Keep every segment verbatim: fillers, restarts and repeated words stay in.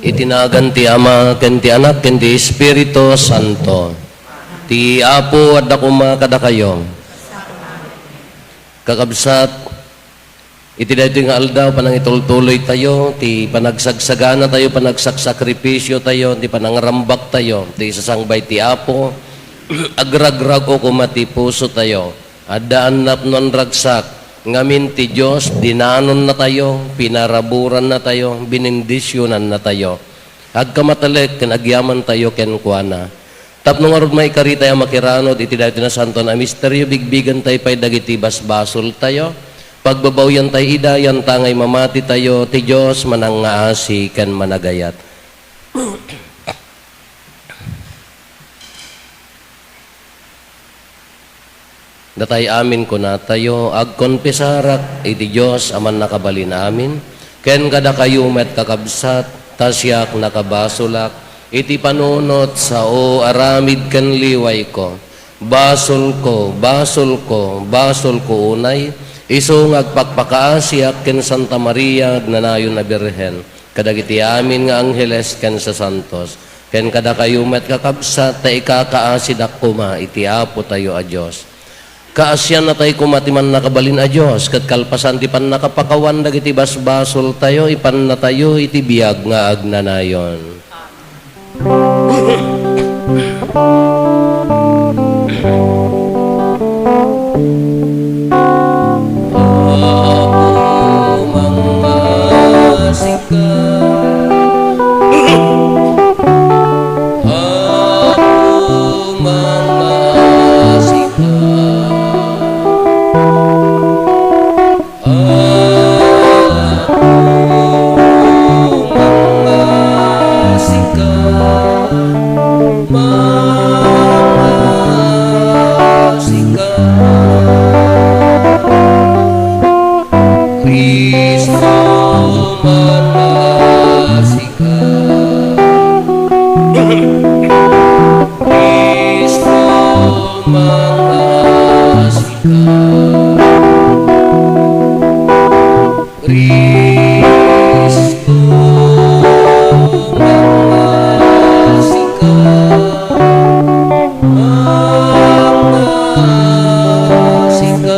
Iti nagan ti Ama, ken ti Anak, ken ti Espiritu Santo. Ti Apo adda koma kadakayo. Kakabsat, iti daytoy nga aldaw, panangitultuloytayo, ti panagsagsaganatayo, panagsaksakripisiotayo, ti panangrambaktayo, ti isasangbay ti Apo, agragrag-o koma ti pusotayo. Adda annap no anragsak, ngamin ti Dios dinanonnatayo, pinaraburannatayo, binindisionannatayo. Agkamatalek ken agyamantayo kenkuana. Tapno ngarud maikaritay a makiranod iti daytoy nasantoan a misterio, bigbigentayo pay dagiti basbasoltayo. Pagbabaoyentayo ida, yantangay mamatitayo, ti Dios manangngaasi ken managayat. Datay amin kunatayo, agkonfesarak iti Dios a mannakabalin amin, ken kadakayo met, kakabsat, ta siak nakabasolak iti panunot, sao, aramid ken liwayko. Basolko, basolko, basolko unay, isu nga agpakpakaasiak ken Santa Maria, agnanayon a Birhen. Kadagiti amin nga angheles ken sasantos, ken kadakayo met, kakabsat, ta ikakaasidak koma iti Apotayo a Dios. Kaasiannatay koma ti mannakabalin a Dios, ket kalpasan ti pannakapakawan dagiti basbasoltayo, ipannatayo iti biag nga agnanayon. Apo, mangngasika. Apo, mangngasika. Apo, mangngasika, mangngasika. Cristo, mangngasika. Cristo, mangngasika. Cristo, mangngasika, mangngasika.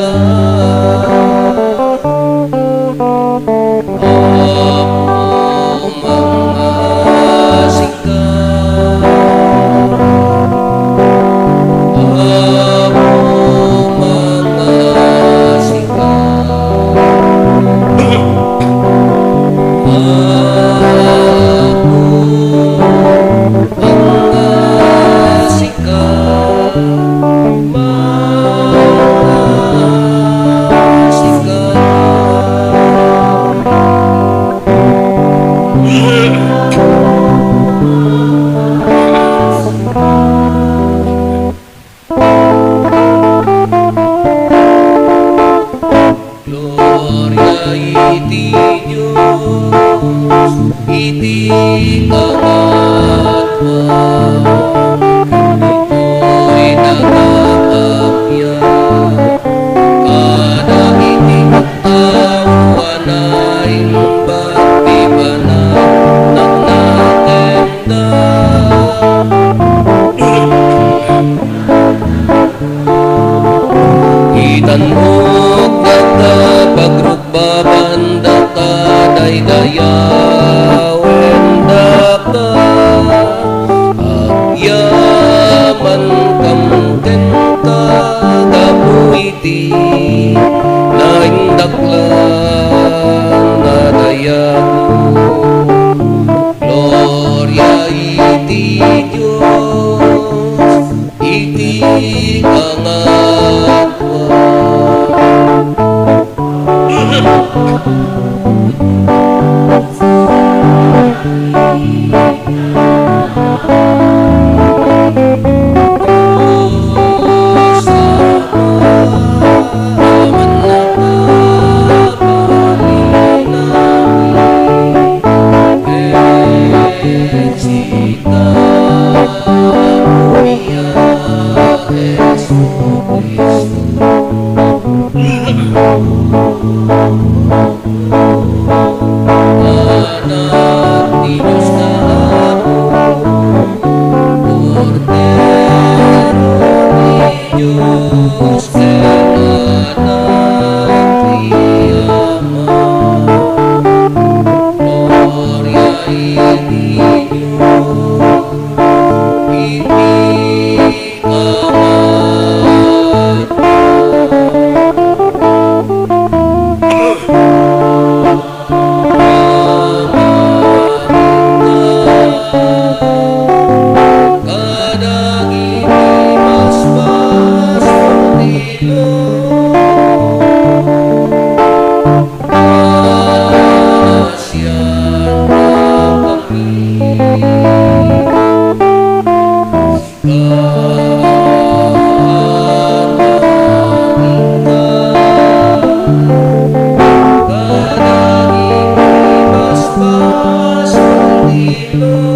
Apo, mangngasika. Apo, mangngasika. Apo, mangngasika. Mangngasika. Gloria iti Dios iti pangatua, ken ditoy nagakappia kadagiti tattao a naimbag ti panagnakenna. Itan met daka, pagrukbabandaka, daydayawendaka. Amen.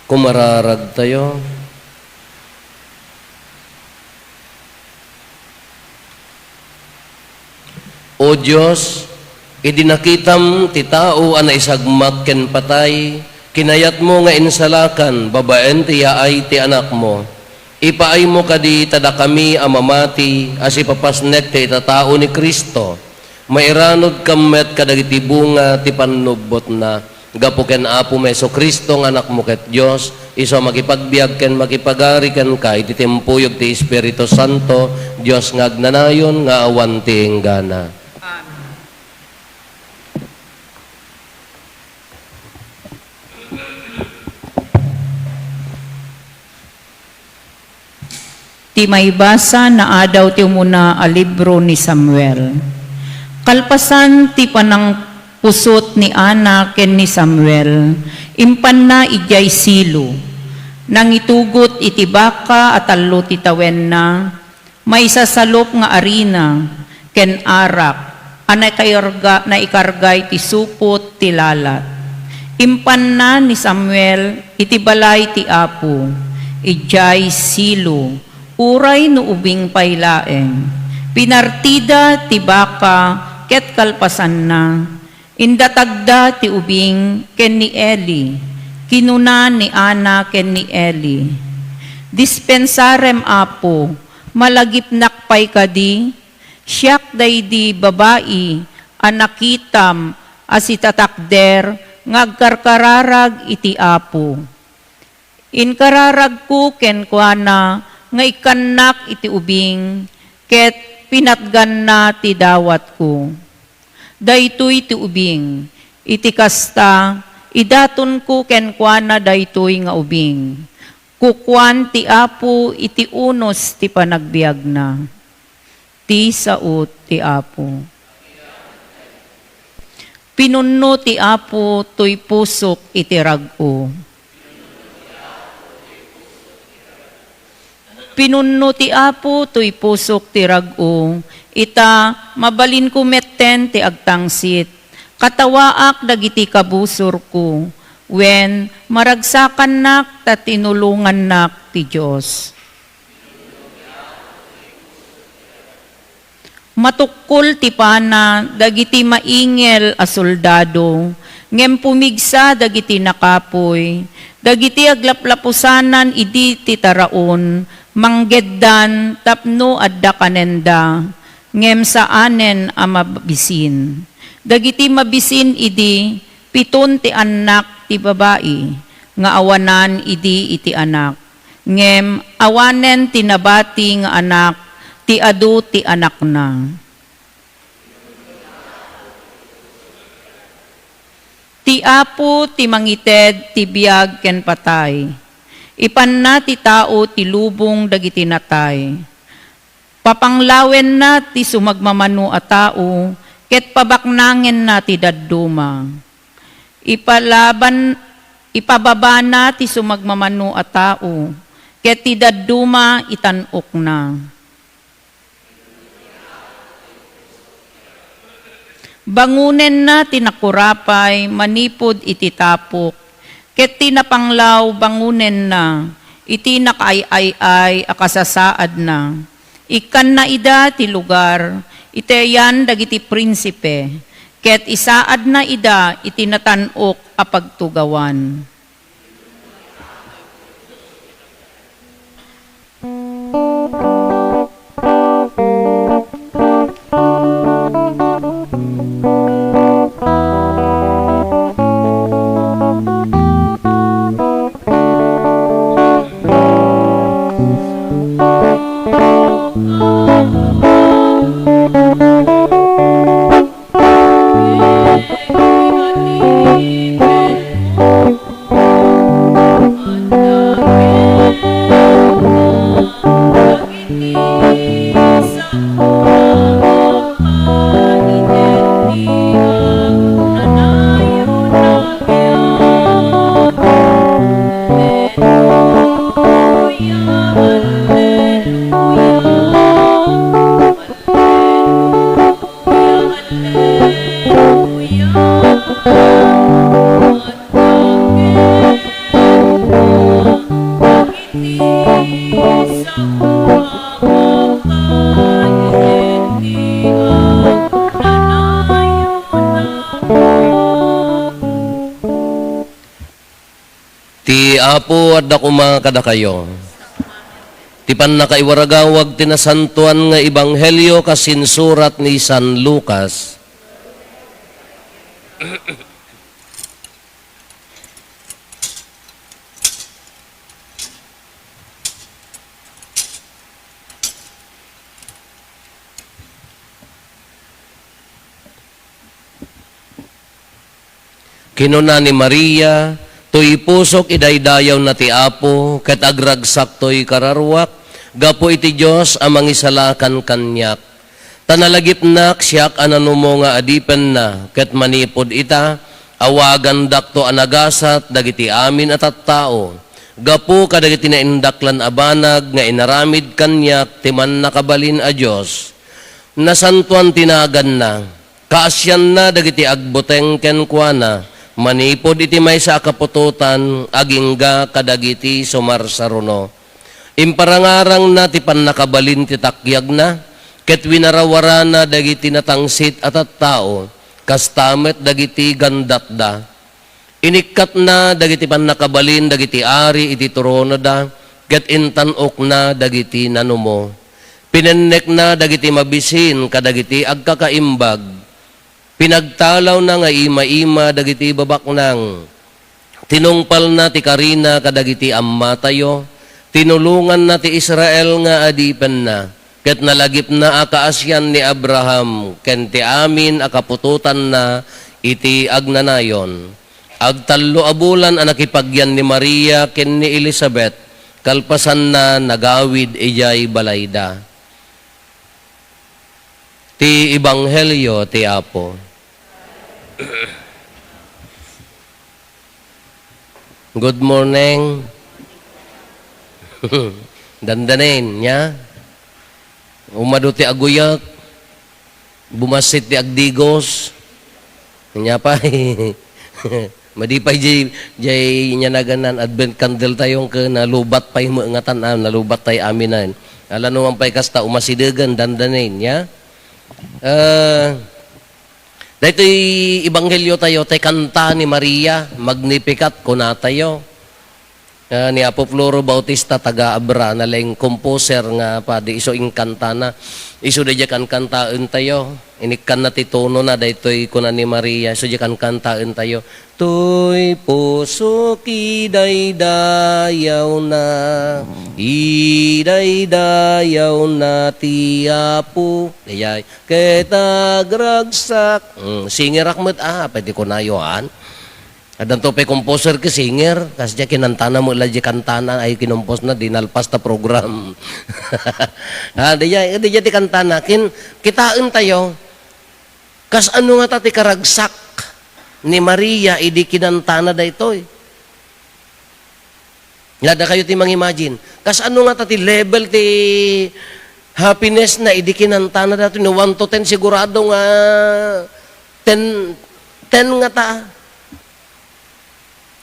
Kumararag tayo. O Dios, idi nakitam ti tao a naisagmak ken patay, kinayatmo nga insalakan babaen ti yaay ti Anakmo. Ipaaymo kadi ta dakami a mamati a sipapasnek ti itatao ni Cristo, mairanudkam met kadagiti bunga ti pannubbotna. Gapu ken Apo Jesu-Cristo nga Anakmo ket Dios, isu a makipagbiag ken makipagari kenka iti timpuyog ti Espiritu Santo, Dios nga agnanayon nga awan ti inggana. Amen. Ti maibasa naadaw ti umuna a libro ni Samuel. Kalpasan ti panangpusot ni Ana ken ni Samuel, impanna idiay Silo. Nangitugot iti baka a tallo ti tawenna, maisasalup nga arina, ken arak a naikarga-, naikarga iti supot ti lalat. Impanna ni Samuel iti balay ti Apo, idiay Silo, uray no ubing pay laeng. Pinartida ti baka ket kalpasanna, indatagda ti ubing ken ni Eli. Kinuna ni Ana ken ni Eli, "Dispensarem, Apo, malagipnak pay kadi? Siak daydi babai a nakitam a sitatakder nga agkarkararag iti Apo. Inkararagko kenkuana nga ikkannak iti ubing, ket pinatganna ti dawatko. Daytoy ti ubing. Iti kasta, idatonko kenkuana daytoy nga ubing. Kukuan ti Apo iti unos ti panagbiagna." Ti sao ti Apo. Pinunno ti Apo toy pusok iti rag-o. Pinunno ti Apo toy pusok ti rag-o, ita, mabalinko metten ti agtangsit. Katawaak dagiti kabusorko, wen, maragsakannak ta tinulongannak ti Dios. Matukkol ti pana dagiti maingel a soldado, ngem pumigsa dagiti nakapuy, dagiti aglaplapusanan idi ti taraon, manggeddan tapno adda kanenda, ngem saanen a mabisin. Dagiti mabisin idi, piton ti annak ti babai, nga awanan idi iti anak. Ngem awanen ti nabati nga anak ti adu ti anakna. Ti Apo ti mangited ti biag ken patay. Ipanna ti tao ti lubong dagiti natay. Papanglawenna ti sumagmamano a tao, ket pabaknangenna ti dadduma. Ipalaban-, ipababana ti sumagmamano a tao, ket ti dadduma itan-okna. Bangonenna ti nakurapay manipud iti tapok, ket ti napanglaw bangonenna iti nakaay-ay-ay a kasasaadna. Ikkanna ida ti lugar iti ayan dagiti prinsipe, ket isaadna ida iti natan-ok a pagtugawan. Ti Apo adda koma kadakayo. Ti pannakaiwaragawag ti nasantoan nga ebanghelio kas insurat ni San Lucas. Kinuna ni Maria, "Toy pusok idaydayawna ti Apo, ket agragsak toy kararuak, gapu iti Dios a mangisalakan kaniak. Ta nalagipnak siak a nanumo nga adipenna, ket manipud ita, awagandakto a nagasat dagiti amin a tattao, gapu kadagiti naindaklan a banag nga inaramid kaniak ti Mannakabalin a Dios. Nasantoan ti naganna." Kaasianna dagiti agbuteng kenkuana manipud iti maysa a kaputotan agingga kadagiti sumarsaruno. Imparangarangna ti pannakabalin ti takyagna, ket winarawarana dagiti natangsit a tattao, kasta met dagiti gandatda. Inikkatna dagiti pannakabalin dagiti ari iti tronoda, ket intan-okna dagiti nanumo. Pinennekna dagiti mabisin kadagiti agkakaimbag. Pinagtalawna nga ima-ima dagiti babaknang. Tinungpalna ti karina kadagiti ammatayo. Tinulonganna ti Israel nga adipenna. Ket nalagipna a kaasian ni Abraham ken ti amin a kaputotanna iti agnanayon. Agtallo a bulan a nakipagyan ni Maria ken ni Elisabet, kalpasanna, nagawid idiay balayda. Ti Ebanghelio ti Apo. Good morning. Dandanin, nia? Umadu ti aguyek. Bumassit ti agdigos. Nia pay. Madi pay jay, jay nia naganan Advent candle tayo, ket nalubat pay met ngatan, ah, nalubat tay amin. Ala no man pay kasta, umasidegen, dandanin, nia? Eh, daytoy ebanghelio tayo, tay kanta ni Maria, Magnificat, kunatayo. Ah, ni Apo Floro Bautista, taga Abra, nalaing composer nga padi, isu inkantana. Isu daydiay kankantaentayo. Inikkanna ti tonona, daytoy kuna ni Maria, isu daydiay kankantaentayo. Toy pusok idaydayawna, idaydayawna ti Apo. Daydiay, ket agragsak. Mm, singerak met, ah, pwede kunayo, han? Addanto pay composer ken singer, kasdiay kinantana met la diay kantana, ay, kinomposna, di nalpas ta program. Ah, daydiay, daydiay ti kantana. Kin-, kitaentayo, kasano ngata ti karagsak ni Maria idi kinantana daytoy? Nga, dakayo ti mangimagine. Kasano ngata ti level ti happiness na idi kinantana daytoy? No one to ten, sigurado nga Ten, ten nga ta.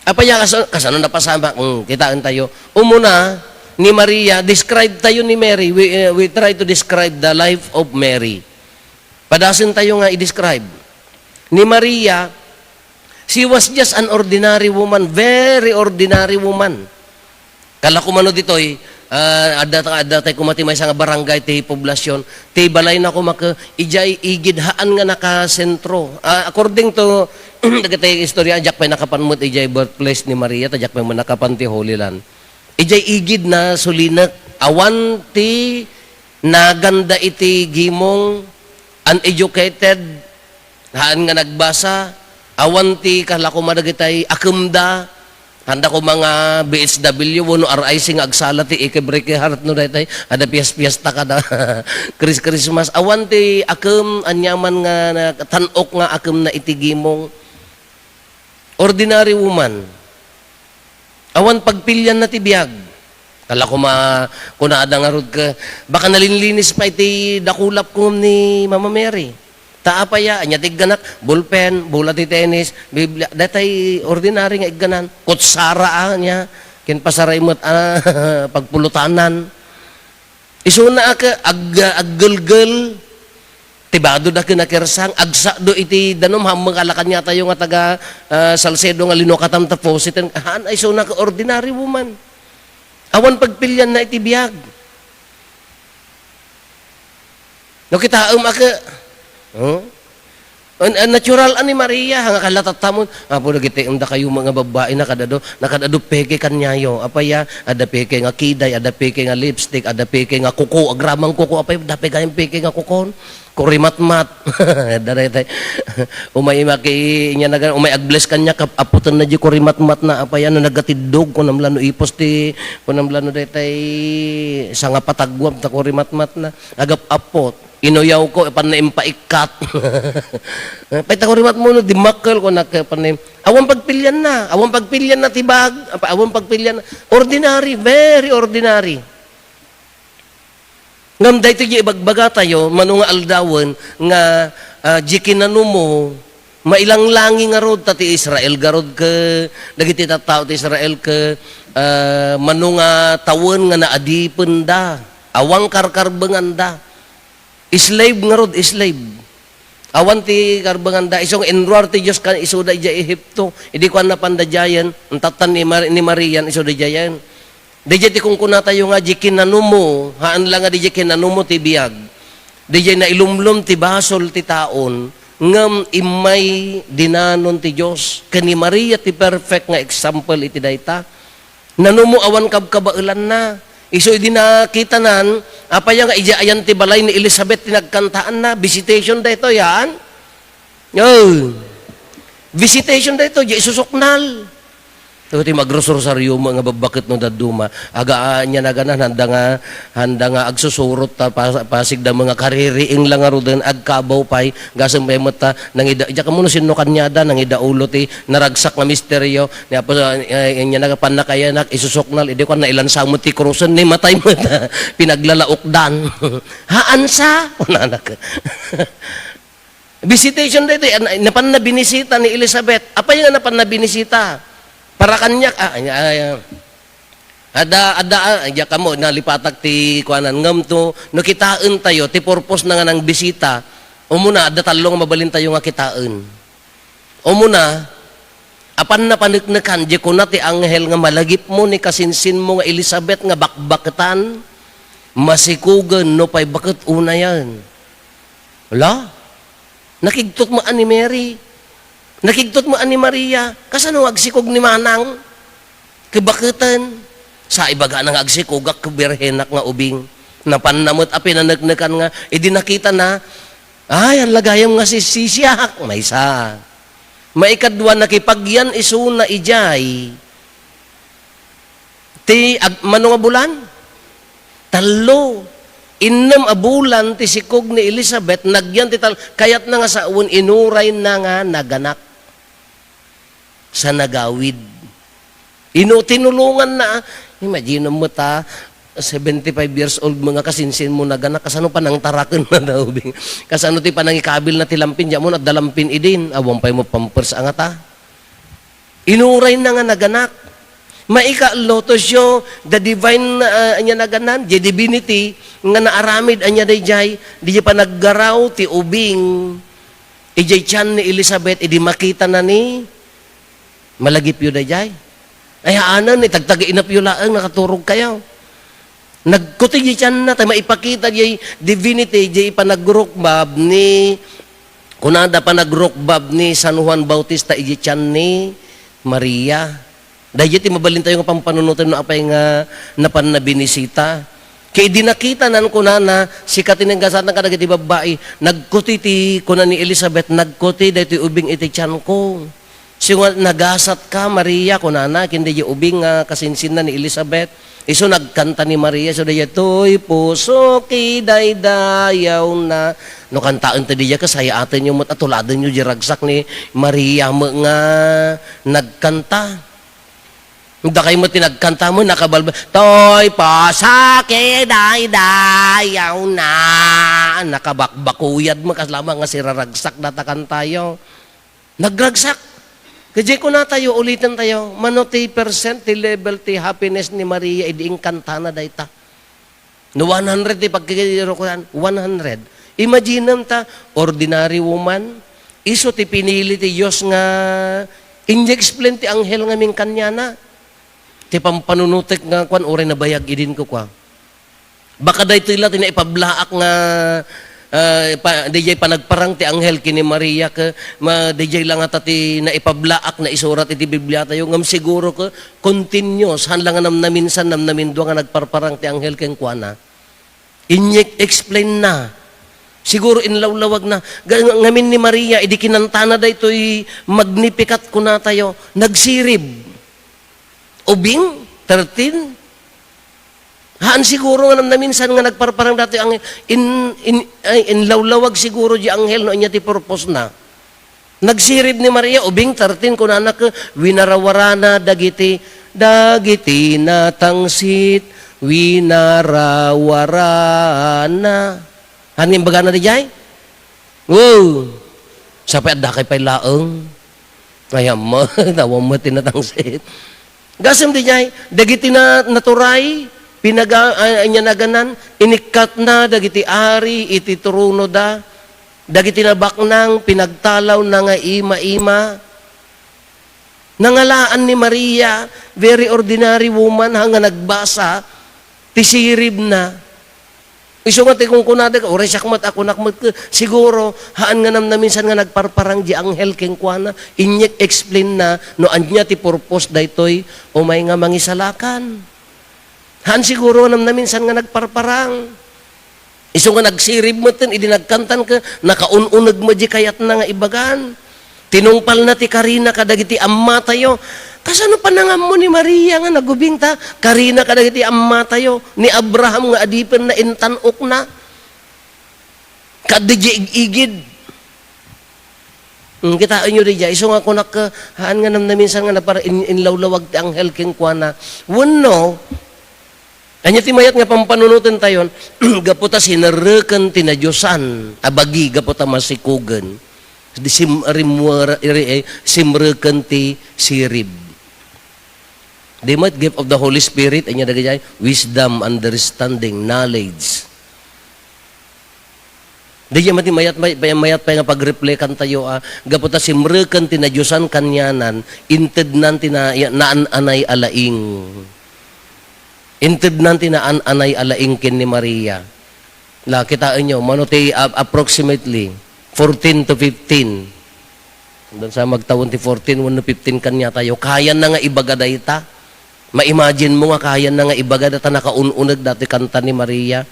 Apay a, kas-, kasano napasamak? Hmm, kitaentayo. Umuna, ni Maria, describe tayo ni Mary. We, eh, we try to describe the life of Mary. Padasentayo nga i-describe. Ni Maria, she was just an ordinary woman, very ordinary woman. Kala ko mano ditoy, ah, adda, adda tay koma ti maysa nga barangay ti poblasyon. Ti balayna koma ket, idiay igid haan nga nakasentro. Ah, according to dagiti istorya, diak pay nakapan met idiay birthplace ni Maria, ta diak pay met nakapan ti Holy Land. Idiay igid na sulinek, awan ti naganda iti gimong, uneducated, haan nga nagbasa, awan ti kala koma dagitay akemda, haan da koma nga B H W wenno R I C nga agsala ti ikib Ricky Hart no daytay, adda pias-piasta kada Chris-, Christmas. Awan ti akem, aniaman nga, nga tan-ok nga akemna iti gimong. Ordinary woman. Awan pagpilianna ti biag. Kala koma, kunada ngarud ket, baka nalinlinis pay ti dakulap kom ni Mama Mary. Ta apay a, ania ti igganak, ballpen, bola ti tennis, Biblia, daytay ordinary nga igganan. Kutsara, a, ania, ken pasaray met, a, pagpulutanan. Isuna a ket ag-, aggelgel ti bado da ken nakersang, agsakdo iti danum, hammeng a la kaniatayo nga taga, ah, Salcedo nga linukatan ta faucet, haan a isuna ket ordinary woman. Awan pagpilianna iti biag. No kitaem a ket, oh? An, an natural a ni Maria, nga kala tatta mo, apo, dagiti, dakayo nga babbai, nakadado, nakadado peke kaniayo. Apay a, adda peke nga kiday, adda peke nga lipstick, adda peke nga kuko, agraman kuko, apay, adda peke nga peke nga kukon. Kurimatmat. Adda daytay. Umay maki, inya nagan, umay ag-bless kaniak, ap-, aputenna di kurimatmat na, apay, ano, nagatiddog, kunam la no ipos ti, kunam la no daytay, sangapatagwam, ta kurimatmat na. Agap-apot. Inuyawko, apanna impaikkat. Pay ta kurimatmo no, dimmakkel ko nak-, apanna im-, awan pagpilianna, awan pagpilianna ti bag, apa-, awan pagpilianna. Ordinary, very ordinary. Ngem daytoy di ibagbagatayo, mano nga aldawen nga, ah, di kinanumo, mailanglangi ngarud ta ti Israel garud ket dagiti tattao ti Israel ket, ah, mano nga tawen nga naadipenda, awan karkarbenganda. Slave ngarud, slave. Awan ti karbenganda. Isu nga inruar ti Dios kan isuda idiay Ehipto. Idi kuan, napan daydiayen, intattan ni Mar-, ni Marian, isuda daydiayen. Daydiay ti kunkunatayo nga di kinanumo, haan la nga di kinanumo ti biag. Daydiay nailumlom ti basol ti taon, ngem immay dinanon ti Dios. Ken ni Maria ti perfect nga example iti dayta. Nanumo awan kabkabaelanna. Isu idi nakitanan, apay nga idiay ayan ti balay ni Elizabeth ti nagkantaanna, visitation daytoy, haan? Oh. Visitation daytoy, di isusuknal. Ito ti magrosarsario mo nga babbaket no dadduma. Aga, ania naganan, handa nga, handa nga agsusurot ta, pa-, pasig da mga kaririing lang nga ruden, agkabaw pay, gasem pay met ta, nangida, diak ammo no sinno kaniada, nangidaulo ti naragsak nga misteryo, ni Apo, eh, ania nagapan nakayanak, isusuknal, idi kuan, nailansa met ti krusen, ni matay met, pinaglalaokdan. Haan sa? Kunanak. Visitation daytoy, an-, napan na binisita ni Elizabeth. Apay nga napan na binisita? Para kaniak, ah, ay, ay, ay. Adda, adda, ah, diak ammo, nalipatak ti kuanan. Ngem to, no kitaentayo, ti purpose na nga nang bisita, umuna, adda tallo nga mabalintayo nga kitaen. Umuna, apan napaneknekan, di kuna ti anghel nga malagipmo ni kasinsinmo nga Elizabeth nga bakbaketan, masikogen no pay baket unayen. Ala, nakigtot mo a ni Mary. Nakigtot mo a ni Maria. Kasano nga agsikog ni manang? Kibaketen. Sa ibagana nga agsikogak, birhenak nga ubing. Napanna met a pinaneknekan nga, idi nakitana, ay, an la gayam nga sisisiak, maysa. Maikadua, nakipagyan isuna idiay ti ag-, mano nga bulan? Tallo. Innem a bulan ti sikog ni Elizabeth, nagyan ti tal-, kayatna nga sawen, inurayna nga naganak. Sa nagawid. Ino-, tinulonganna, imagine mo ta, seventy-five years old mo nga kasinsin mo naganak, kasano panangtaraken na daw, bing? Kasano ti panangikabil na ti lampin? Diak mo, adda lampin idin. Awan pay mo pampers, angata. Inuray na nga naganak. Maika-, to show the divine, ah, ania naganan, the divinity nga naaramid ania dayjay, di panaggaraw ti ubing. Idiay tian ni Elizabeth, idi makita na ni, malagipyo dayjay. Ay, haanan, itagtaga inapyo laeng, nakaturog kayo. Nagkuti di tianna, ta maipakita di divinity, di panagrukbab ni, kunada panagrukbab ni San Juan Bautista, iti tian ni Maria. Daydi ti mabalin tayo nga pampanunoten no apay nga napan na binisita. Kay di nakita nan kunana, sika ti naggasatan kadagiti babbai, nagkuti ti, kuna ni Elizabeth, nagkuti daytoy ubing iti tianko. Siya nga, "Nagasat ka, Maria," kunana, ken daydi ubing nga kasinsinna ni Elizabeth. Isu nagkanta ni Maria, isu daydi, "Toy puso ki daydayawna." No kantaen ta daydi, kasayaaten yo met, atuladen yo di ragsak ni Maria met nga nagkanta. Dakay met ti nagkanta mo, nakabalbal, "Toy puso ki daydayawna." Nakabakbakuyad mo, kasla nga siraragsak data kantayo. Nagragsak. Kadi kunatayo, uliten tayo, mano ti percent ti level ti happiness ni Maria idi inkantana dayta? No one hundred ti pagkikiro kuan, one hundred. Imaginem ta, ordinary woman, isu ti pinili ti Dios nga inexplain ti anghel ngamin kaniana. Ti pampanunotek nga kuan, uray nabayag idin ko kua. Baka daytoy la ti naipablaak nga, ah, pa-, dayjay panagparang ti anghel ken ni Maria ket ma-, dayjay la ngata ti naipablaak naisurat iti Biblia tayo, ngem siguro ket continuous, haan la nga namnaminsan, namnamindua nga nagparparang ti anghel kenkuana. Inyek-, explain na. Siguro inlawlawag na. Ga-, ngamin ni Maria, idi kinantana daytoy Magnificat kunatayo, nagsirib. Ubing, thirteen. Haan siguro nga namnaminsan nga nagparparang datoy anghel. In, in, ay, inlawlawag siguro di anghel no ania ti purpose na. Nagsirib ni Maria, ubing thirteen, kunana ket, "Winarawarana dagiti, dagiti natangsit, winarawarana." Haan nga imbagana dayjay? Wow! Sapay adda kay pay laeng. Ay, amma, awan met ti natangsit. Gasem dayjay, dagiti na-, naturay, pinaga-, a-, ania naganan, inikkatna dagiti ari iti tronoda, dagiti nabaknang, pinagtalawna nga ima-ima. Nangalaan ni Maria, very ordinary woman, ha, nga nagbasa ti siribna. Isu nga ti kunkunada, uray siak met a kunak met, siguro, haan nga namnaminsan nga nagparparang di anghel kenkuana, inyek-explain na no ania ti purpose daytoy, umay nga mangisalakan. Haan siguro nga namnaminsan nga nagparparang. Isu nga nagsirib metten, idi nagkantan ket nakaun-uneg met di kayatna nga ibagan. Tinungpalna ti karina kadagiti ammatayo. Kasano panangammo ni Maria nga nagubing ta karina kadagiti ammatayo? Ni Abraham nga adipenna intan-okna. Kaddi di ig-igid. Hmm, kitaenyo daydiay. Isu nga kunak, haan nga namnaminsan nga napara-, in-, inlawlawag ti anghel kenkuana. Wenno, ania ti mayat nga pampanunoten tayon? Gapu ta sinerreken ti nadiosan a bagi, gapu ta masikogen. Di sim-, rimmuar-, iri-, eh, simreken ti sirib. Di met gift of the Holy Spirit, ania dagiti ay? Wisdom, understanding, knowledge. Di met ti mayat, may-, may-, mayat pay nga pagreflekan tayo, ah, gapu ta simreken ti nadiosan kanianan, intednan ti na-, ya-, naan-anay a laing. Intednan ti naan-anay a laing ken ni Maria. La, kitaenyo, mano ti, ah, approximately fourteen to fifteen. Hanggang sa magtawen ti fourteen, wenno fifteen kaniatayo. Kayanna nga ibaga dayta. Ma-imagine mo nga kayanna nga ibaga dayta nakaun-uneg dati kanta ni Maria.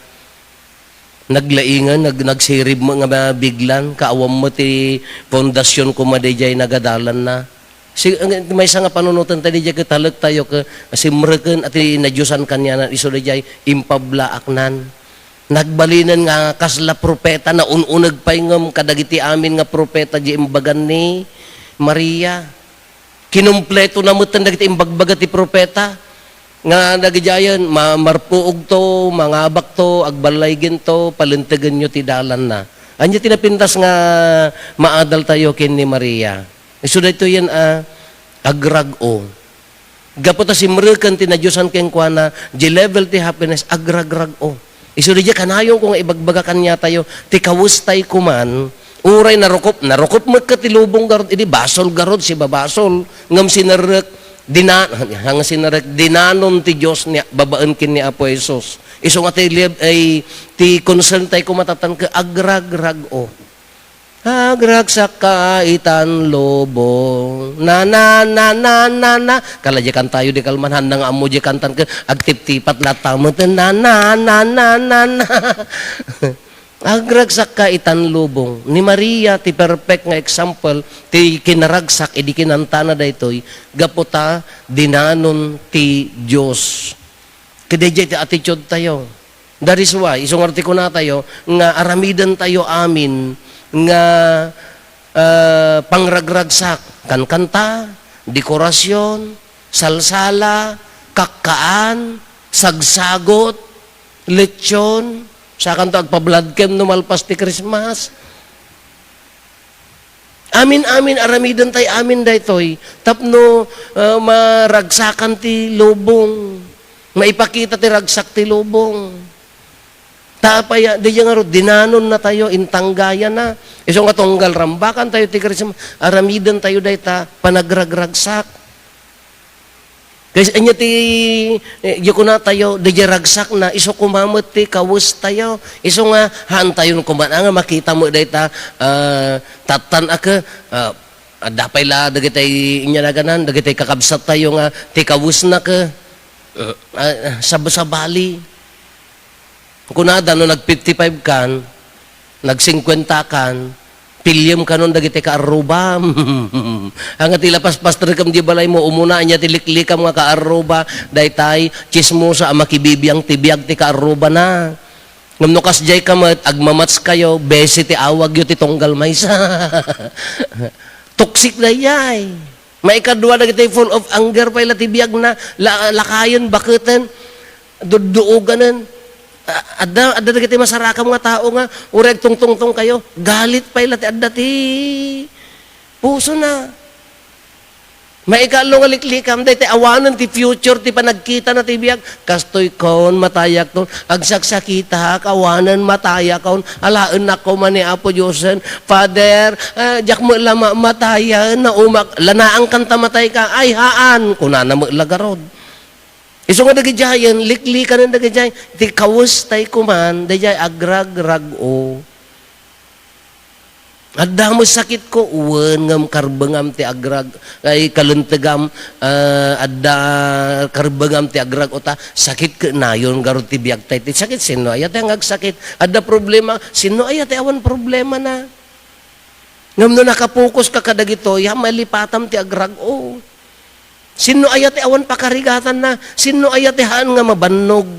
Naglaingan, nag-, nagsirib mo nga mabiglan, kaawan mo ti pundasyon koma daydiay nagadalanna. Si-, ang, maysa nga panunoten tayo, daydiay ket talek tayo ket simreken a ti nadiosan kanianan isu daydiay impablaaknan. Nagbalinen nga kasla propeta, naun-uneg pay ngem kadagiti amin nga propeta di imbagan ni Maria. Kinumpleto na metten dagiti imbagbaga ti propeta. Nga dagidiayen, ma-, marpuogto, mangabakto, agballayginto, palentegenyo ti dalanna. Ania ti napintas nga maadaltayo ken ni Maria? Isu daytoyen a agrag-o. Gapu ta simreken ti nadiosan kenkuana, di level ti happiness, agragrag-o. Isu daydiay kanayonko nga ibagbaga kaniatayo, ti kawestay koman, uray narukop, narukop met ket ti lubong garud, idi basol garud, sibabasol, ngem sinerrek, dina-, nga sinerrek, dinanon ti Dios ni, babaen ken ni Apo Jesus. Isu nga ti lieb-, ay, ti concern tayo koma tattan ket agragrag-o. Agragsakka itan lubong. Na, na, na, na, na, na. Kala di kantayo di kalman, handa nga ammo di kantan ket agtiptipat latta met. Na, na, na, na, na, na. Agragsakka itan lubong. Ni Maria ti perfect nga example ti kinaragsak idi kinantana daytoy gapu ta dinanon ti Dios. Ket daydiay ti attitude tayo. That is why, isu ngarud ti kunatayo nga aramidentayo amin nga, ah, pangragragsak, kankanta, dekorasyon, salsala, kakkaan, sagsagot, lechon, sakanto agpa-blood chem no malpas ti Christmas. Amin-amin, aramidentayo amin daytoy tapno, ah, maragsakan ti lubong. Maipakita ti ragsak ti lubong. Ta apay, daydiay ngarud, dinanonnatayo, intanggayana. Isu nga tunggal rambakantayo ti Christmas, aramidentayo dayta, panagragragsak. Kay ania ti, eh, di kunatayo, daydiay ragsakna, isu koma met ti kawestayo. Isu nga, haantayon koma nga makita met dayta, ah, tattan a ke, ah, adda pay la dagiti inyalaganan, dagiti kakabsattayo nga ti kawesna ke, ah, ah, sabsabali. Kunada, no nag fifty-five kan, nag singkuenta kan, piliem kanon dagiti kaarrubam. Ania ti lapas-pasterkem di balaymo, umuna, ania ti liklikam nga kaarruba, daytay, tsismosa a makibibiang ti biag ti kaarrubana. Ngem no kasdiay ka met, agmamatch kayo, besi ti awagyo ti tunggal maysa. Toxic daydiay. Maikadua dagiti full of anger pay la ti biagna, la-, lakayen, baketen, dudduoganen. A-, adda, adda dagiti masarakam nga tao nga uray agtungtungtong kayo, galit pay la ti adda ti pusona. Maikaallo nga liklikam, daytoy awanen ti future ti panagkitana ti biag. Kastoy kon, matayakon, agsaksakitak, awanen matayakon, alaennak koma ni Apo Diosen. Father, ah, diak met la ma-, matayen, naumak, lanaang kanta matay ka, ay haan, kunana met la garud. Isu nga dagidiayen, liklikanen dagidiay, ti kawestay koman, daydiay agragrag-o. Adda met sakitko, wen, ngem karbengam ti agrag-, ay, kalentegam, ah, adda karbengam ti agrag-o ta, sakit ket nayon garud ti biagtay ti sakit. Sinno aya ti nga agsakit? Adda problema, sinno aya ti awan problemana? Ngem no nakapokus ka kadagitoy, ha, malipatam ti agrag-o. Sinno aya ti awan pakarigatanna? Sinno aya ti haan nga mabannog?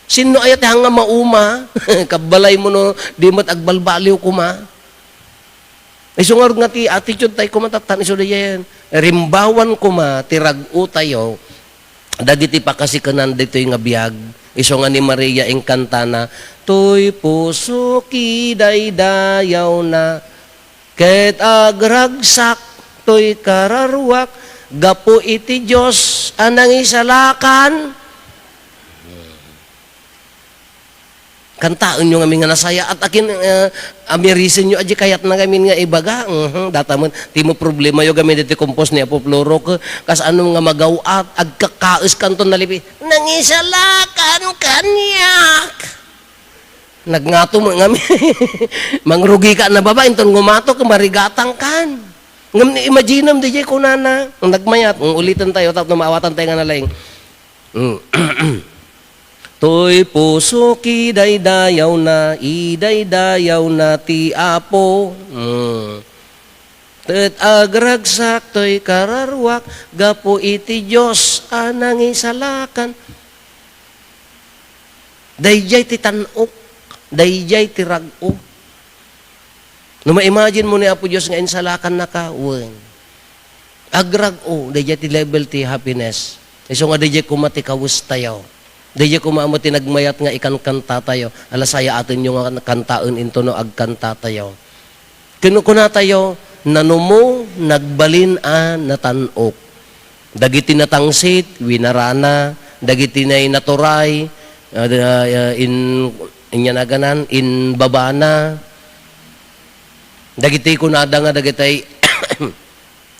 Sinno aya ti haan nga mauma? Kabbalaymo no di met agbalbaliw koma. Isu ngarud nga ti attitude tayo koma tattan, isu dayen. Rimbawan koma ti rag-o tayo dagiti pakasikenan ditoy nga biag. Isu nga ni Maria inkantana, "Toy pusok idaydayawna." Ket agragsak toy kararuak gapu iti Dios a nangisalakan. Kantaenyo ngamin nga nasayaat a kin-, eh, amirisenyo a di kayatna ngamin nga ibaga. Mhm, datamen, ti mo problemayo gamin diti kompos ni Apo Floro, ke, kas ano nga magaw-at, agkakaes kanton nalipi, "Nangisalakan kaniak." Nagngato met ngamin. Mangrugi ka na baba, inton ngumato ka, marigatang kan. Ngem imaginem, diay kunana, nagmayat, mm, uliten tayo, tapno maawatan tayo nga nalaing. Mm. Toy pusok idaydayawna, idaydayawna ti Apo. Mm. Ket agragsak toy kararuak gapu iti Dios a nangisalakan. Daydiay ti tan-ok, daydiay ti rag-o. No ma-imagine mo ni Apo Dios nga insalakannaka, wen. Agrag-o, daydiay ti level ti happiness. Isu nga daydiay koma ti kawestayo. Daydiay koma met ti nagmayat nga ikankantatayo. Ala, sayaatenyo nga kantaen intono agkantatayo. Ken kunatayo, nanumo, nagbalin a natan-ok. Dagiti natangsit, winarana. Dagiti nay naturay, ah, ah, in-, inyanagan, inbabana. Dagiti kunada nga dagitay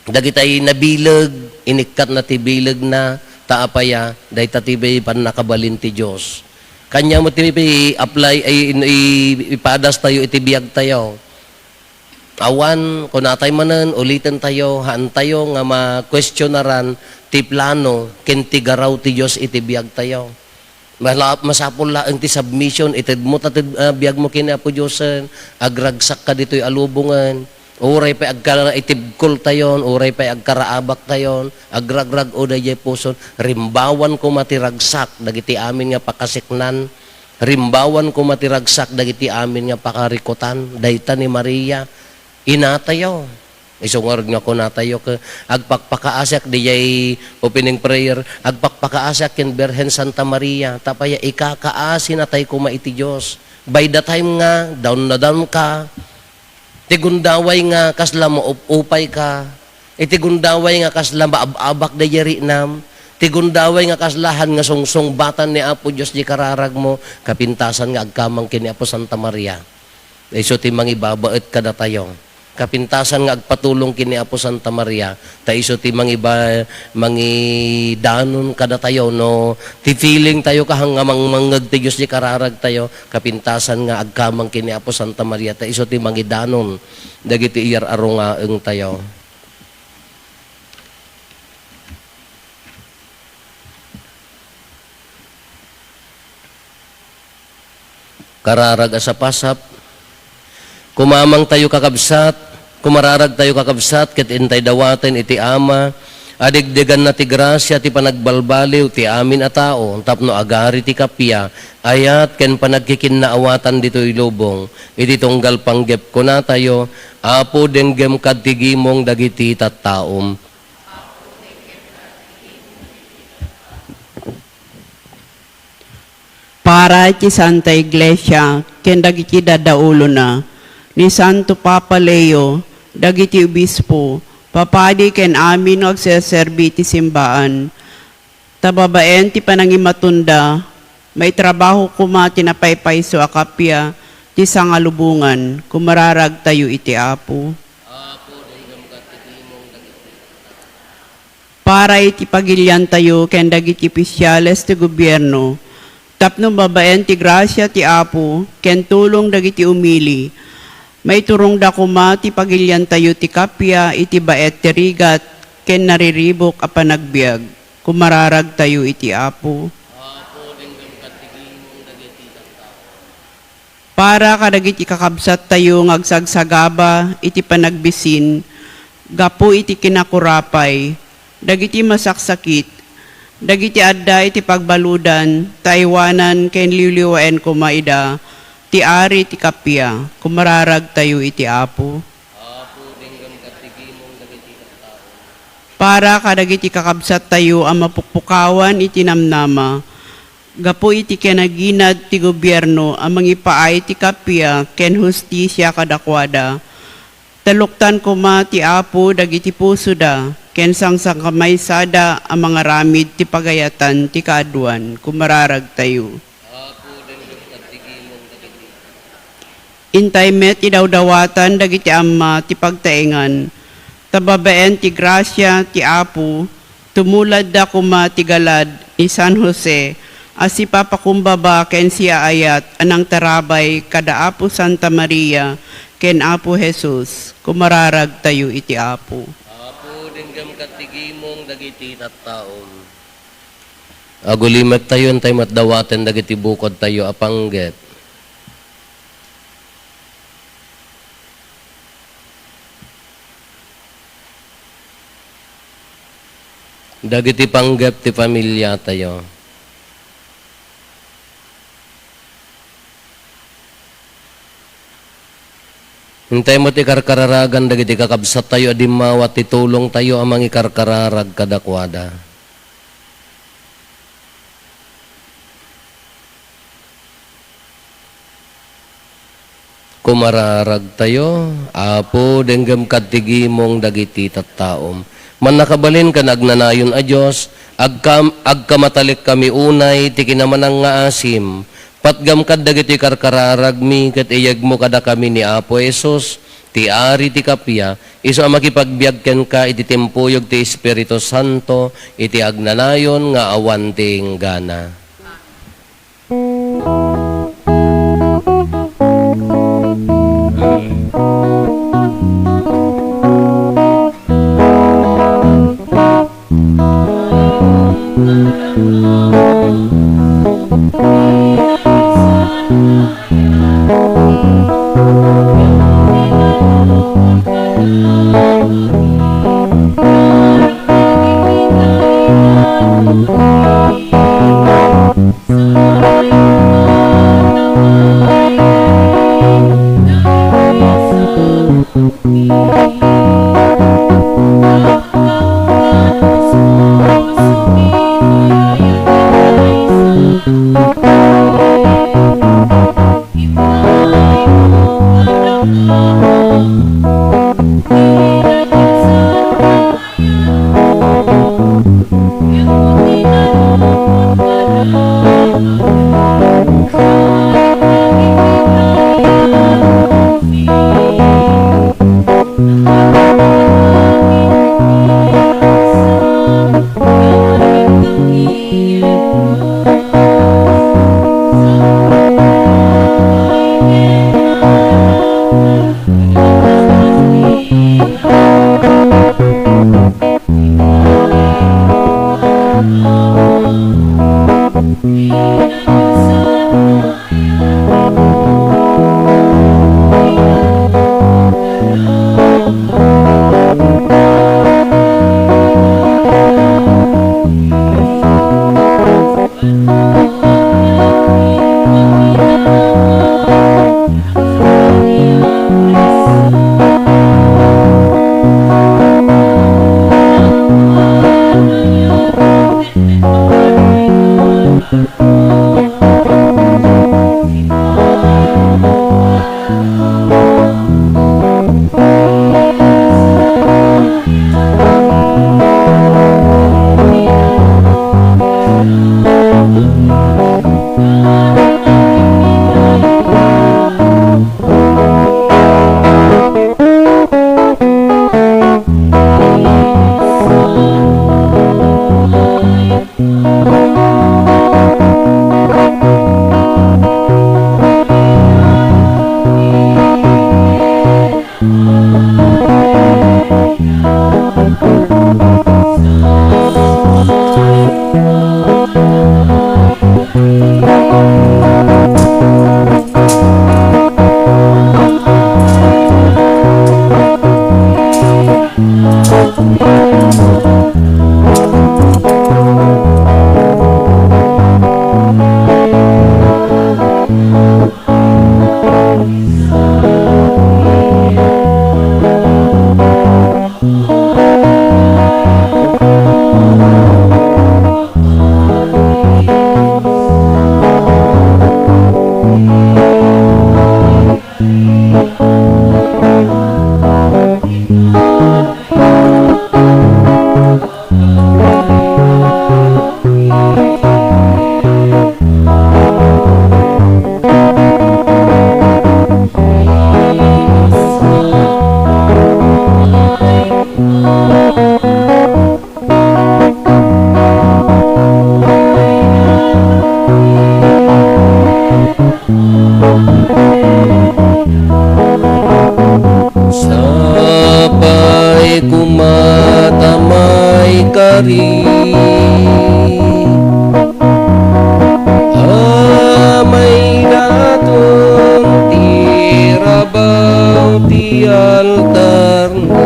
Dagitay nabileg, inikkatna ti bilegna, ta apay a, dayta ti pannakabalin ti Dios. Kaniak met ti i-apply, ay, in-, i-, ipadastayo iti biagtayo. Awan, kunatay manen, ulitentayo, haantayo nga makuestionaran ti plano ken ti garaw ti Dios iti biagtayo. Mala-, masapul laeng ti submission, itedmo ta ted-, ah, biagmo ken ni Apo Diosen, agragsakka ditoy a lubongen, uray pay agkaraitibkoltayon, uray pay agkaraabaktayon, agragrag-o daydiay puson, rimbawan koma ti ragsak dagiti amin nga pakaseknan, rimbawan koma ti ragsak dagiti amin nga pakarikutan, dayta ni Maria, inatayo. Isu ngarud nga kunatayo ket, agpakpakaasiak, diay opening prayer, agpakpakaasiak ken Birhen Santa Maria, ta apay a, ikakaasinatay koma iti Dios. By the time nga, down na down ka, ti gundaway nga kasla maupupay ka, iti gundaway nga kasla maab-abak daydiay riknam, ti gundaway nga kasla haan nga sungsungbatan ni Apo Dios diay kararagmo, kapintasan nga agkamang ken ni Apo Santa Maria. Isu ti mangibabaet kadatayo. Kapintasan nga agpatulong ken ni Apo Santa Maria, ta isu ti mangiba-, mangidanon kadatayo, no? Ti feeling tayo kaha nga mangmangngeg ti Dios diay kararagtayo, kapintasan nga agkamang ken ni Apo Santa Maria, ta isu ti mangidanon dagiti iyar-arungaeng tayo. Kararag a sapasap, kumamangtayo, kakabsat, kumararagtayo, kakabsat, ket intay dawaten iti Ama a degdeganna ti grasia ti panagbalbaliw ti amin a tao tapno agari ti kappia, ayat, ken panagkikinnaawatan ditoy lubong. Iti tunggal panggep kunatayo, Apo, denggem kad ti gimong dagiti tattaom. Para iti Santa Iglesia ken dagiti dadaulona, ni Santo Papa Leo, dagiti obispo, papadi ken amin nga agserserbi iti simbaan, ta babaen ti panangimatonda, maitrabaho koma ti napaypayso a kappia ti sangalubongan. Kumararagtayo iti Apo. Apo, denggem kad ti gimong dagiti Para iti pagiliantayo ken dagiti opisiales ti gobierno, tapno babaen ti grasia ti Apo ken tulong dagiti umili, maiturongda koma ti pagiliantayo ti kappia iti baet ti rigat ken nariribuk a panagbiag. Kumararagtayo iti Apo. Apo, denggem kad ti gimong dagiti tattao. Para kadagiti kakabsattayo nga agsagsagaba iti panagbisin gapu iti kinakurapay, dagiti masaksakit, dagiti adda iti pagbaludan, ta aywanan ken liwliwaen koma ida ti Ari ti kappia. Kumararagtayo iti Apo. Apo, denggem kad ti gimong dagiti tattao. Para kadagiti kakabsattayo a mapukpukawan iti namnama, gapu iti kinaginad ti gobierno a mangipaay ti kappia ken hustisia kadakuada. Taluktan koma ti Apo dagiti pusoda ken sangsangkamaysada a mangaramid ti pagayatan ti kaaduan. Kumararagtayo. Apo, denggem kad ti gimong dagiti Intay met idawdawatan dagiti amma ti pagtaengan, ta babaen ti grasia ti Apo, tumuladda koma ti galad ni San Jose a sipapakumbaba ken siaayat a nangtarabay kada Apo Santa Maria ken Apo Jesus. Kumararagtayo iti Apo. Apo, denggem kad ti gimong dagiti tattaom. Agulimektayo, intay met dawaten dagiti bukodtayo a panggep. Dagiti panggep ti familiatayo. Intay met ikarkararagan dagiti kakabsattayo a dimmawat ti tulongtayo a mangikarkararag kadakuada. Kumararagtayo, Apo, denggem kad ti gimong dagiti tattaom. Mannakabalin ken agnanayon a Dios, agkam-, agkamatalekkami unay ti kinamanang nga asim. Patgam kad dagiti karkararagmi ket iyegmo kadakami ni Apo Jesus, ti Ari ti kappia, isu a makipagbiag kenka iti timpuyog ti Espiritu Santo, iti agnanayon nga awan ti inggana. Sapay koma ta maikari a maidaton ti rabaw ti altarna.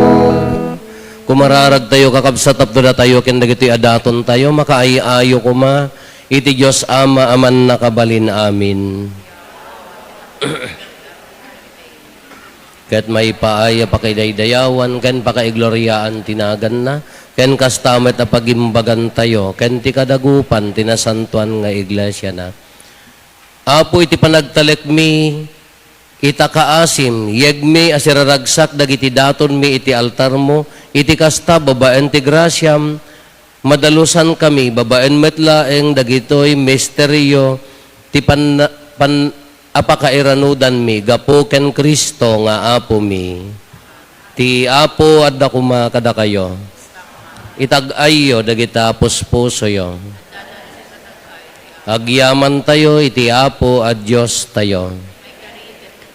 Kumararagtayo, kakabsat, tapno datayo ken dagitoy a datontayo, makaay-ayo koma iti Dios Ama a mannakabalin amin. Ket maipaay a pakidaydayawan ken pakaigloriaan ti naganna, ken kasta met a pagimbagantayo ken ti kadagupan ti nasantoan nga iglesiana. Apo, iti panagtalekmi, Ita, kaasim, yegmi a siraragsak dagiti datonmi iti altarmo, iti kasta, babaen ti grasiam, madalusankami babaen met laeng dagitoy misterio ti pan-, pan-, a pakairanudanmi gapu ken Cristo nga Apomi. Ti Apo adda koma kadakayo. Itag-ayyo dagita puspusoyo. Agyamantayo iti Apo a Diostayo.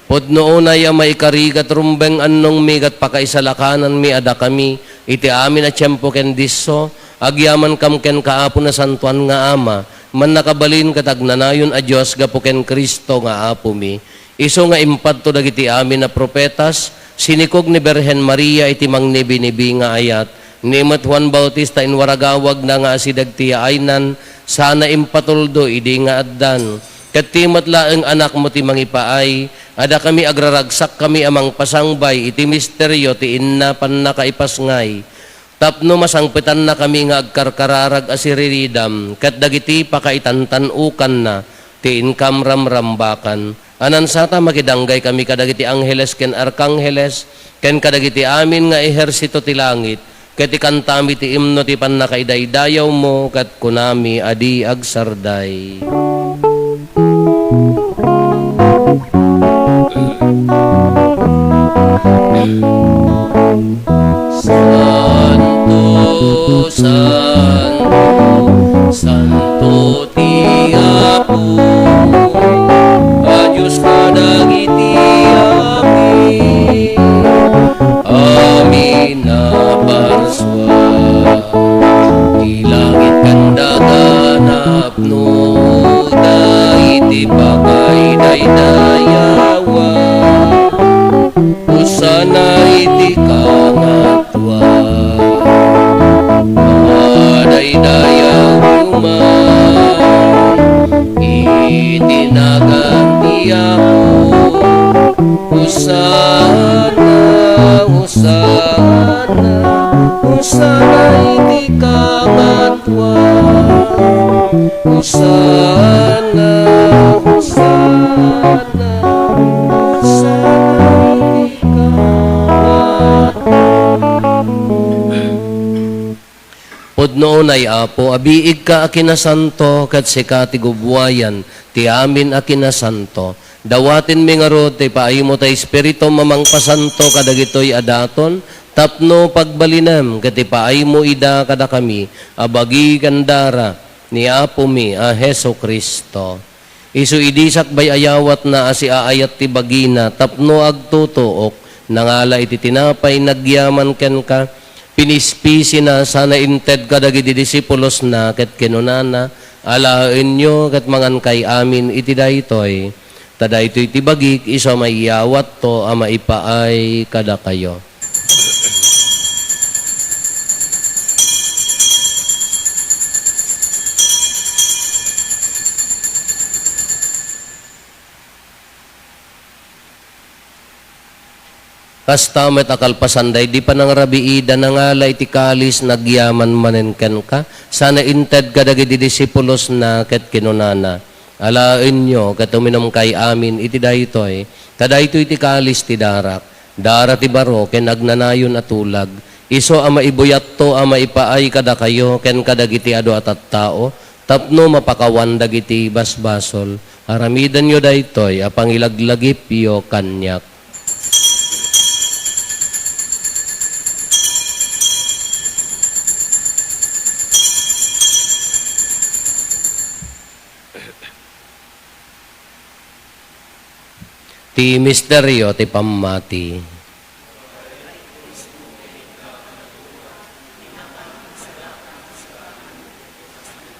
Pudno unay a maikari ket rumbeng annongmi ket pakaisalakananmi a dakami iti amin a tiempo ken disso, agyamankam kenka, Apo Nasantoan nga Ama, mannakabalin ket agnanayon a Dios gapu ken Cristo nga Apomi. Isu nga impadto dagiti amin a profetas, sinikog ni Birhen Maria iti mangnibinibi nga ayat, ni met Juan Bautista inwaragawagna nga asideg ti yaaynan, sana impatuldo idi nga addan. Ket ti met laeng Anakmo ti mangipaay, a dakami agraragsakkami a mangpasangbay iti misterio ti inna pannakaipasngay. Tapno masangpetannakami nga agkarkararag a siriridam ket dagiti pakaitantan-okanna ti inkam ramrambakan. A nansata, makidanggay kami kadagiti angheles ken arkangheles, ken kadagiti amin nga ehersito ti langit, ket ikantami ti imno ti pannakaidaydayawmo, ket kunami a di agsarday. Santo, santo, santo ti Apo, a Dios kadagiti amin. Amin a parsua, ti langit ken daga napnoda iti pakaidaydayawan. Hosanna iti kangatua. Madaydayaw man iti nagan ti Apo. Hosanna, Hosanna, Hosanna iti kangatua. Hosanna, Hosanna, Hosanna iti kangatua. Pudno unay, Apo, a biigka a kinasanto, ket sika ti gubbuayan ti amin a kinasanto. Dawatenmi ngarud ti ipaaymo ti Espiritum a mangpasanto kadagitoy a daton, tapno pagbalinem ket ipaaymo ida kadakami a bagi ken dara ni Apomi a Jesu-Cristo. Isu idi sakbay a yawatna a siaayat ti bagina tapno agtutuok, nangala iti tinapay, nagyaman kenka, pinispisina sana inted kadagiti disipulosna ket kinunana, "Alaenyo ket mangankay amin iti daytoy. Ta daytoy ti bagik, isu a maiyawatto a maipaay kadakayo." Kasta met a kalpasan daydi panangrabiida, nangala iti kalis, nagyaman manen kenka, sana inted kadagiti disipulosna ket kinunana, "Alaenyo ket uminumkay amin iti daytoy, ta daytoy ti kalis ti darak, dara ti baro ken agnanayon a tulag, isu a maibuyatto a maipaay kadakayo ken kadagiti adu a tattao, tapno mapakawan dagiti basbasol. Aramidenyo daytoy a pangilaglagipyo kaniak." Ti misterio ti pammati.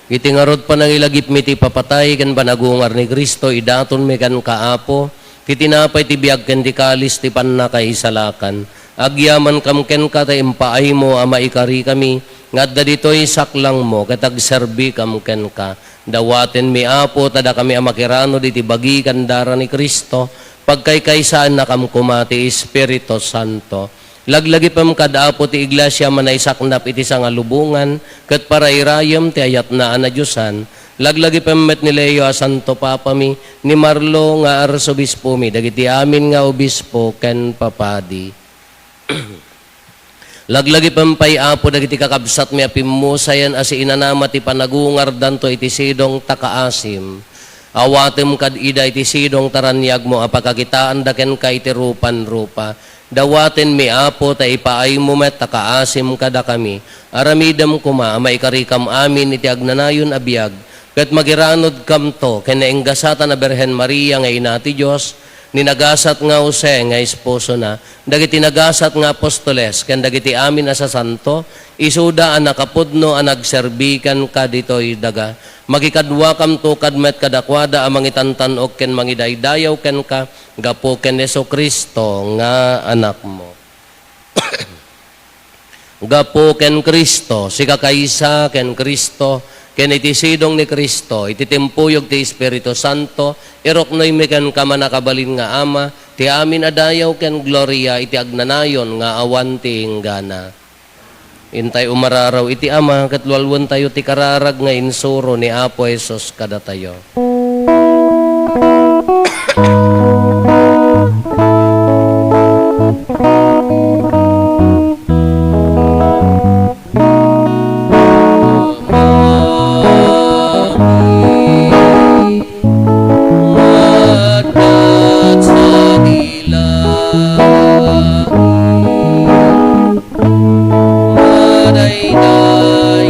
Iti ngarud panangilagipmi ti ipapatay ken panagungar ni Cristo, idatonmi kenka, Apo, ti tinapay ti biag ken ti kalis ti pannakaisalakan. Agyamankam kenka ta impaaymo a maikarikami nga adda ditoy saklangmo ket agserbikam kenka. Dawatenmi, Apo, ta dakami a makiranud iti bagi ken dara ni Cristo, pagkaykaysaennakam koma ti Espiritu Santo. Laglagipem kad Apo ti Iglesia a manaisaknap iti sangalubongan ket parairayem ti ayatna a nadiosan, Laglagipem met ni Leo a Santo Papami, ni Marlo nga Arsobispomi, dagiti amin nga obispo ken papadi. Laglagipem pay, Apo, dagiti kakabsatmi a pimmusayen a siinanama ti panagungardanto iti sidong ta kaasim. Awatem kad ida iti sidong ta raniagmo a pakakitaanda kenka iti rupan-rupa. Dawatenmi, Apo, ta ipaaymo met ta kaasim kadakami. Aramidem koma a maikarikam amin iti agnanayon a biag, ket magiranudkamto ken nainggasatan a Birhen Maria nga Ina ti Dios, ni nagasat nga Jose nga esposona, dagiti nagasat nga apostoles, ken dagiti amin a sasanto, isuda a nakapudno a nagserbi kenka ditoy daga. Makikaduakamto kad met kadakuada a mangitantan-ok ken mangidaydayaw kenka gapu ken Jesu-Cristo nga Anakmo. Gapu ken Cristo, sikakaysa ken Cristo, ken iti sidong ni Cristo, iti timpuyog ti Espiritu Santo, iruknoymi kenka, mannakabalin nga Ama, ti amin a dayaw ken gloria iti agnanayon nga awan ti inggana. Intay umararaw iti Ama, ket lualuentayo ti kararag nga insuro ni Apo Jesus kadatayo. Ditoy daga a kasagila, item kadaka ti aldaw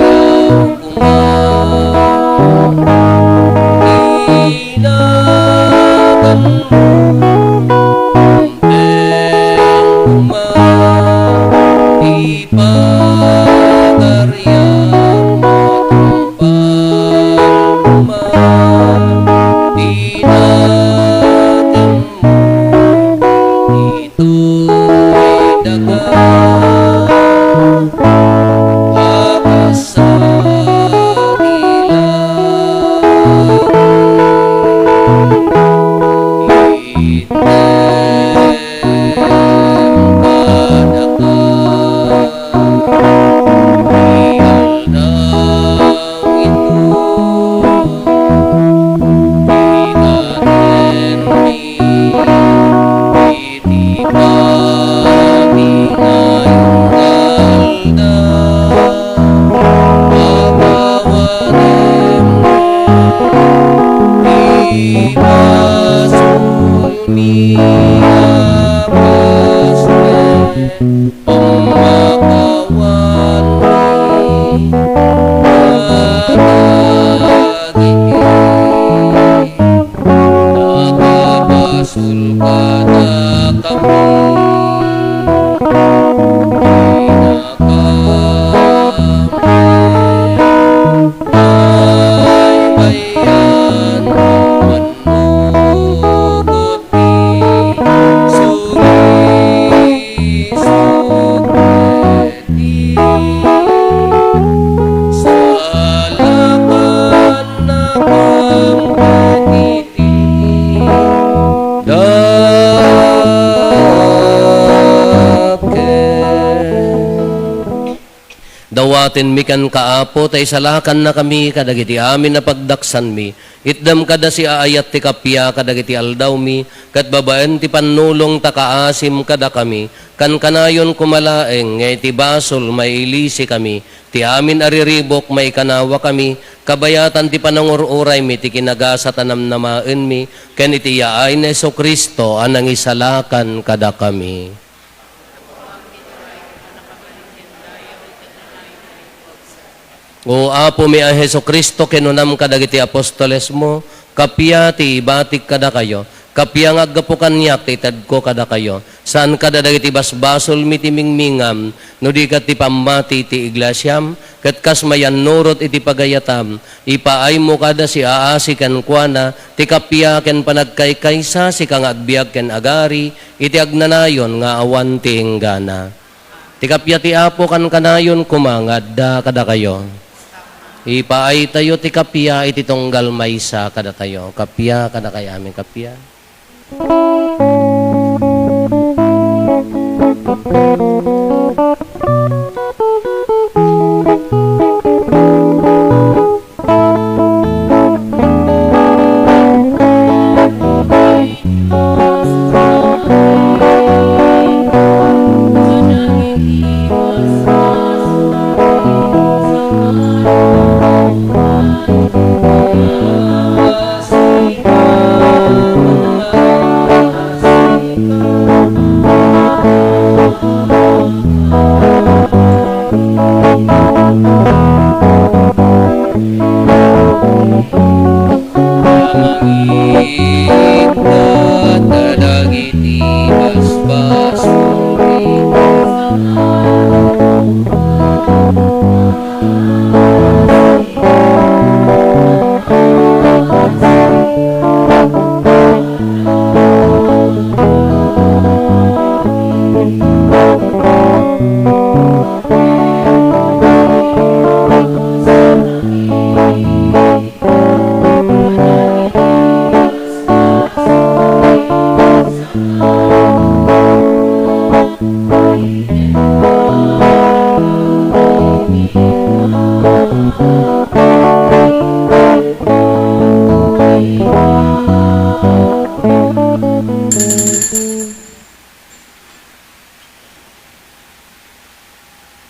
ito. Ita tenmi iti pati nga aldaw, pakawanem ti basolmi a basol, pamakawanmi kadagiti nakabasol kadakami. Inakam, baybayan, mannugot ti sulisog ket ti salakannakam ket iti dakkel. Dawatenmi kenka, Apo, ta isalakannakami kadagiti amin a pagdaksanmi. Itdem kada siaayat ti kappia kadagiti aldawmi, ket babaen ti pannulong ta kaasim kadakami, kankanayon koma laeng nga iti basol mailisikami, ti amin a riribuk maikanawakami, kabayatan ti panangur-uraymi ti kinagasat a namnamaenmi, ken iti yaay ni Jesu-Cristo a nangisalakan kadakami. O Apomi a Jesu-Cristo, kinunam kadagiti apostolesmo, kappia ti ibatik kadakayo, kappia nga aggapu kaniak ti itedko kadakayo, saan kada dagiti basbasolmi ti mingmingam, no di ket ti pammati ti iglesiam, ket kas mayannurot iti pagayatam, ipaaymo kada siaasi kenkuana ti kappia ken panagkaykaysa, sika nga agbiag ken agari iti agnanayon nga awan ti inggana. Ti kappia ti Apo kankanayon koma nga adda kadakayo. Ipaaytayo ti kappia iti tunggal maysa kadatayo. Kappia kadakayo amin, kappia. Mangikkat kadagiti basbasol.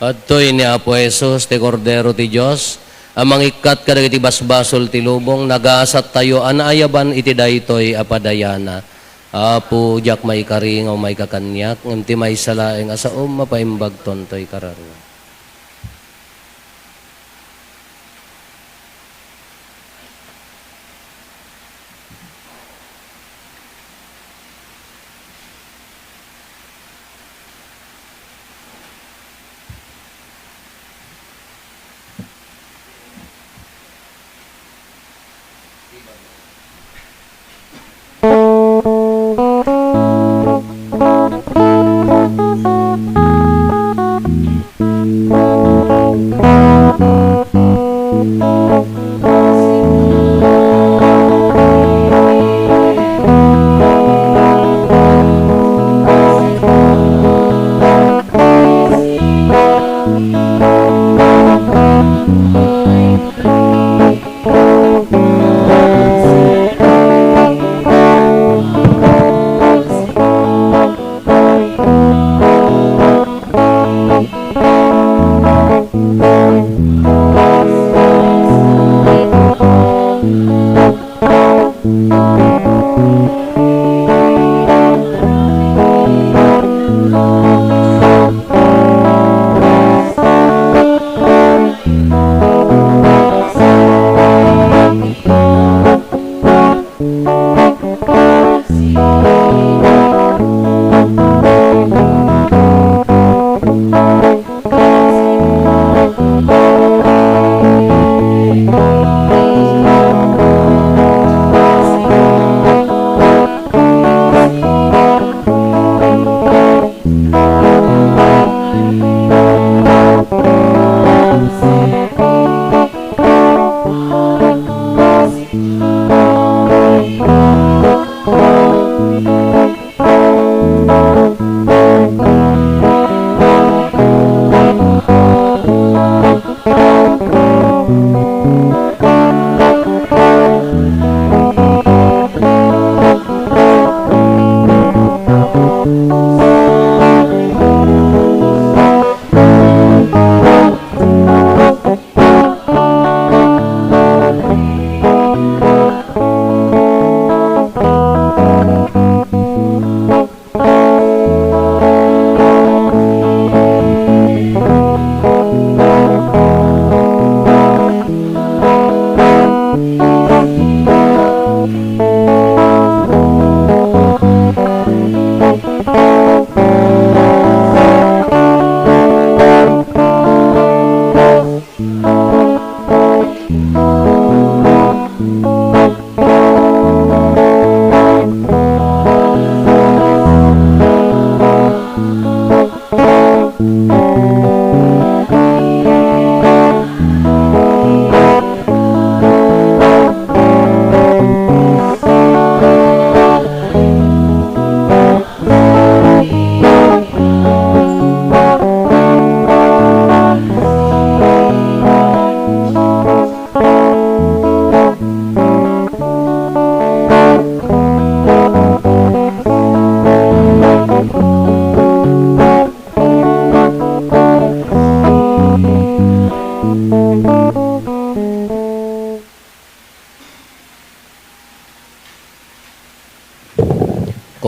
Adtoy ni Apo Jesus, ti Kordero ti Dios, a mangikkat kadagiti basbasol ti lubong. Nagasattayo a naayaban iti daytoy a padayana. Apo, diak maikari nga umayka kaniak, ngem ti maysa laeng a saom mapaimbagton toy kararua.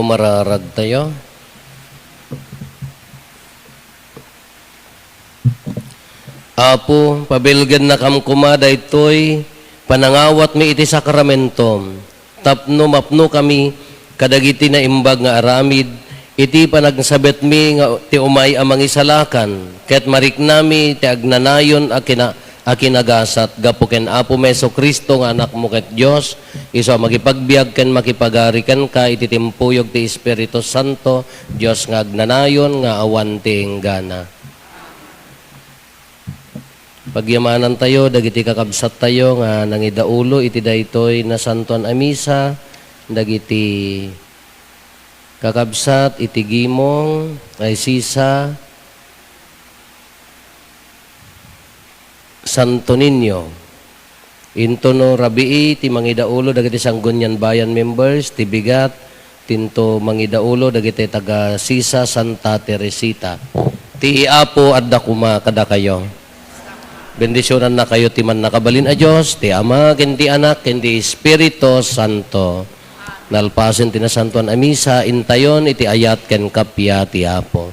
Mararagtayo. Apo, pabilgennakam koma daytoy panangawatmi iti sakramentom, tapno mapnokami kadagiti naimbag nga aramid iti panagsabetmi nga ti umay a mangisalakan, ket mariknami ti agnanayon a kina-, a kinagasat gapu ken Apomi Jesu-Cristo nga Anakmo ket Dios, isu a makipagbiag ken makipagari kenka iti timpuyog ti Espiritu Santo, Dios nga agnanayon nga awan ti inggana. Pagyamanantayo dagiti kakabsattayo nga nangidaulo iti daytoy nasantoan a misa, dagiti kakabsat iti Gimong, Aycisa, Santo Niño. Intono rabii ti mangidaulo dagiti Sanggunian Bayan members, ti bigat, tinto mangidaulo dagiti taga Sisa Santa Teresita. Ti Apo adda koma kadakayo. Bendisionannakayo ti Mannakabalin a Dios, ti Ama, ken ti Anak, ken ti Espiritu Santo. Nalpasen ti nasantoan a misa, intayon iti ayat ken kappia ti Apo.